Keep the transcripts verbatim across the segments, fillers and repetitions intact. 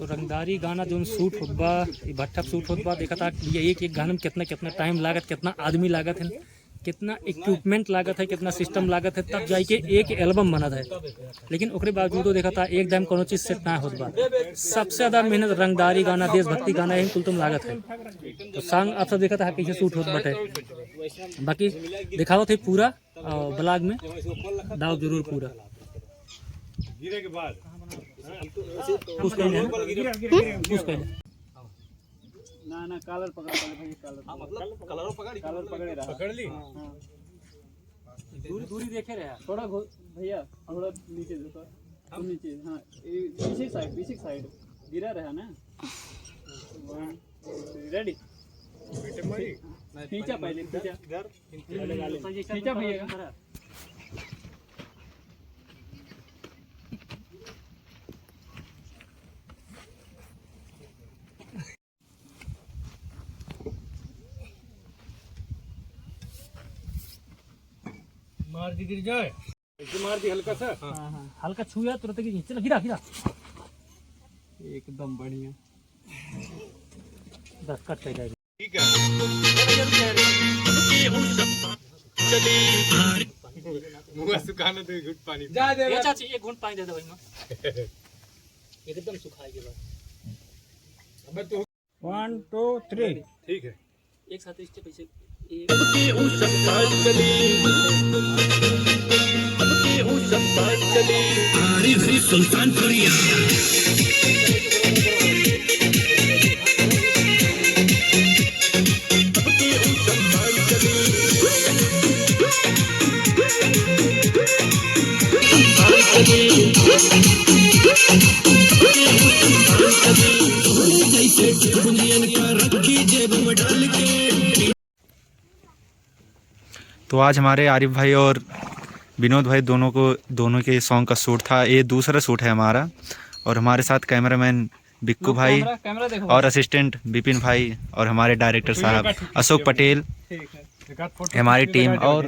तो रंगदारी गाना जौन shoot होत बा, ई भट्ठा पे shoot होत बा, देखा था भैया एक एक गाना में कितना कितना time लागत, कितना आदमी लागत है, कितना equipment लागत है, कितना system लागत है, तब जाइके एक album बनत है। लेकिन ओकरे बावजूदो देखा था एकदम कोनो चीज set ना होत बा। सबसे ज्यादा मेहनत रंगदारी गाना, देशभक्ति गाना, यही कुल तुम लागत है। तो song आप सब देखा था कैसे shoot होत बाटे, बाकी दिखावत है पूरा। और vlog में डाल जरूर पूरा। गिरे के बाद। कुछ कहले हैं? कुछ कहले? ना, ना, collar पकड़, पहले भैया, collar हाँ, पकड़। मतलब, collar पकड़, collar पकड़े रहा। पकड़ ली? हाँ। दूरी, दूरी देखे रहे। थोड़ा घो-, भैया, थोड़ा नीचे देखो। तुम नीचे, हाँ, ये पीछे side, पीछे side। गिरा रहा ना? One, two, three, ready? खींचा पहले, खींचा। इधर। खींचा भैया। मार दी गिर जाए। ऐसे मार दी हल्का सा। हाँ, हाँ, हल्का छुआ तुरंत गिर, चल गिरा, गिरा। एकदम बढ़िया। दस कट कर जाएगा। ठीक है। मुँह सुखाने दो, घुट पानी। जा दे ये बस। चाची, एक घूंट पानी दे दे भाई माँ। एकदम सुखाए के बाद। अबे तू One, two, three। ठीक है। एक साथ step ऐसे, एक अब केहू संभाल चली, अब केहू संभाल चली। आरिफ सुल्तानपुरिया। तो आज हमारे आरिफ भाई और विनोद भाई दोनों को, दोनों के song का shoot था। ये दूसरा shoot है हमारा और हमारे साथ cameraman बिक्कू भाई camera, camera देखो और भाई। Assistant विपिन भाई और हमारे director साहब अशोक पटेल, ठीक है। हमारी team और,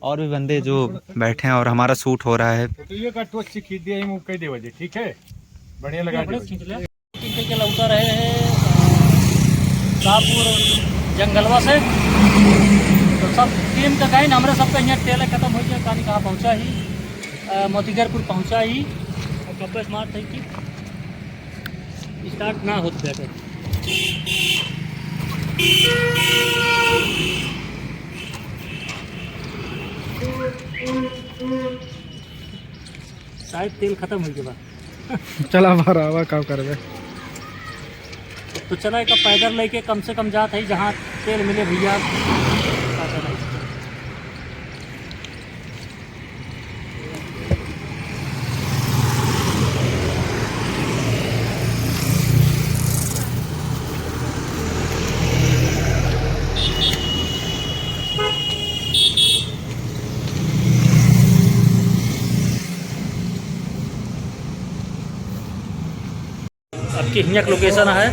और भी बंदे जो बैठे हैं और हमारा shoot हो रहा है। तो ये का torch से खींच दिया, ये move कर दे वजह, ठीक है, बढ़िया लगा दे वजह। खींच के लौटा रहे हैं, अ, शाहपुर जंगलवा से। तो सब team का कहीं हमरे सबका यहाँ तेल खत्म हो गया, पानी कहाँ पहुँचा ही, अ, मोतीगरपुर पहुँचा ही। और कब्बे smart है कि start ना होत बैठे। शायद तेल खत्म हो गया बा। चला बाहर आवा, का करबे? तो चला एक पैदल लेके कम से कम जात है, जहाँ तेल मिले भैया। अब की हियाँ के location है,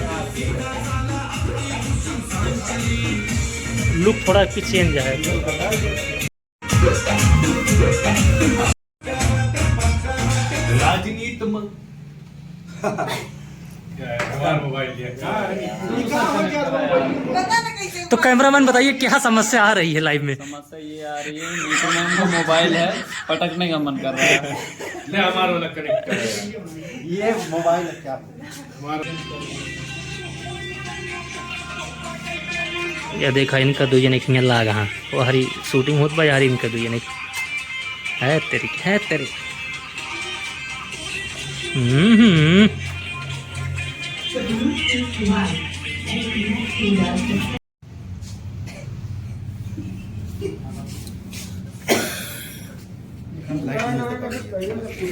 look थोड़ा की change है। राजनीति में हमारा मोबाइल लिया। तो कैमरामैन बताइए क्या समस्या आ रही है live में? समस्या ये आ रही है, नीचे में हमको मोबाइल है, पटकने का मन कर रहा है। ले हमारा वाला connect कर। ये मोबाइल है क्या? या देखा इनका दू जने के हियाँ लाग, हाँ, वो हरी shooting होत बा, यार इनका दू जने के। है तेरी, है तेरी। हम्म, हम्म।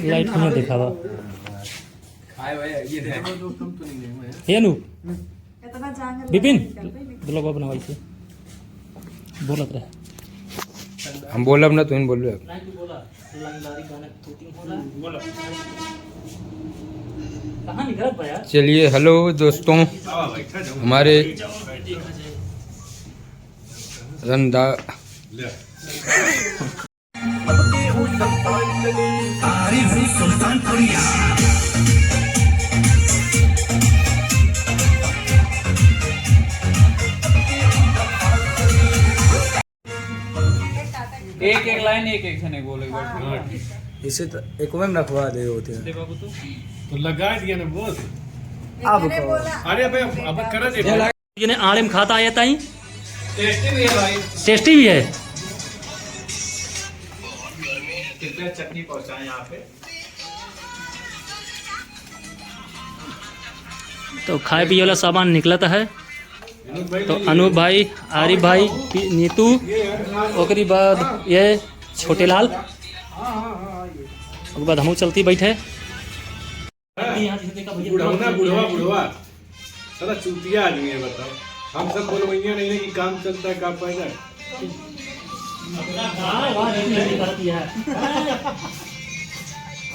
Light नहीं दिखावा। हे अनूप, विपिन, vlog बनावा इसे। बोलत रहे। हम बोलब ना, तुम बोलबे। चलिए, hello दोस्तों, हमारे रंदा आरिफ सुल्तानपुरिया। एक, एक जने बोले, एक बार हाँ, ठीक है। इसे तो एक में रखवा दे होते हैं। दे बाबू तू। तो लगा दिया ना बॉस। अब इतने कहो। बोला। अरे अबे, अब करा दे। ये आड़े में खाता आया ताई। टेस्टी भी है भाई। टेस्टी भी है। कृपया चटनी पहुंचाएं यहाँ पे। तो खाए पिए वाला सामान निकलत है। तो अनूप भाई, आरिफ भाई, पी-, नीतू, ओकरी बाद ये छोटे लाल, ओकरी बाद हमहू चलती बैठे। बुढ़ौना, बुढ़वा, बुढ़वा। साला चूतिया आदमी है, बताओ। हम सब बोलवैया नहीं है कि काम चलता है, काम पैदा है। हाँ, वाह, नहीं, नहीं करती है।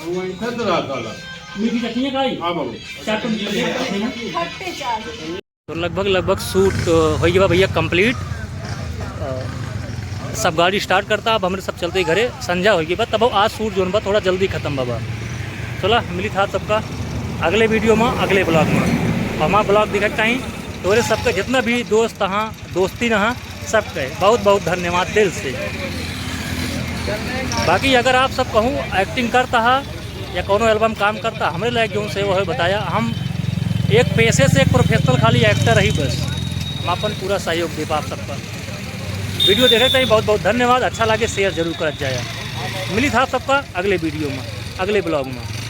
अब वो इधर तो रहता ला। मीठी चटनी है खाई? हाँ, बाबू। चाट तो मीठी चटनी है। खट्टे चाट। तो लगभग, लगभग शूट, अ, होइ गया भैया कंप्लीट। अ, सब गाड़ी स्टार्ट करता, अब हमरे सब चलते घरे, संझा होइ गई बा, तब आज शूट जोन बा थोड़ा जल्दी खत्म बा बा। चला, मिली था सबका अगले वीडियो में, अगले ब्लॉग में। और हमारा ब्लॉग दिखा के चाही तोरे सबके जितना भी दोस्त हाँ, दोस्ती रहा, सबके बहुत बहुत धन्यवाद दिल से। बाकी अगर आप सब कहूँ एक्टिंग करता हा या कौनो एल्बम काम करता, हमरे लायक जौन से वो है बताया, हम एक पेशे से एक प्रोफेशनल खाली एक्टर ही बस, हम अपन पूरा सहयोग देब आप सबका। वीडियो देखे के लिए बहुत बहुत धन्यवाद, अच्छा लागे शेयर जरूर करत जाया। मिली था आप सबका अगले वीडियो में, अगले ब्लॉग में।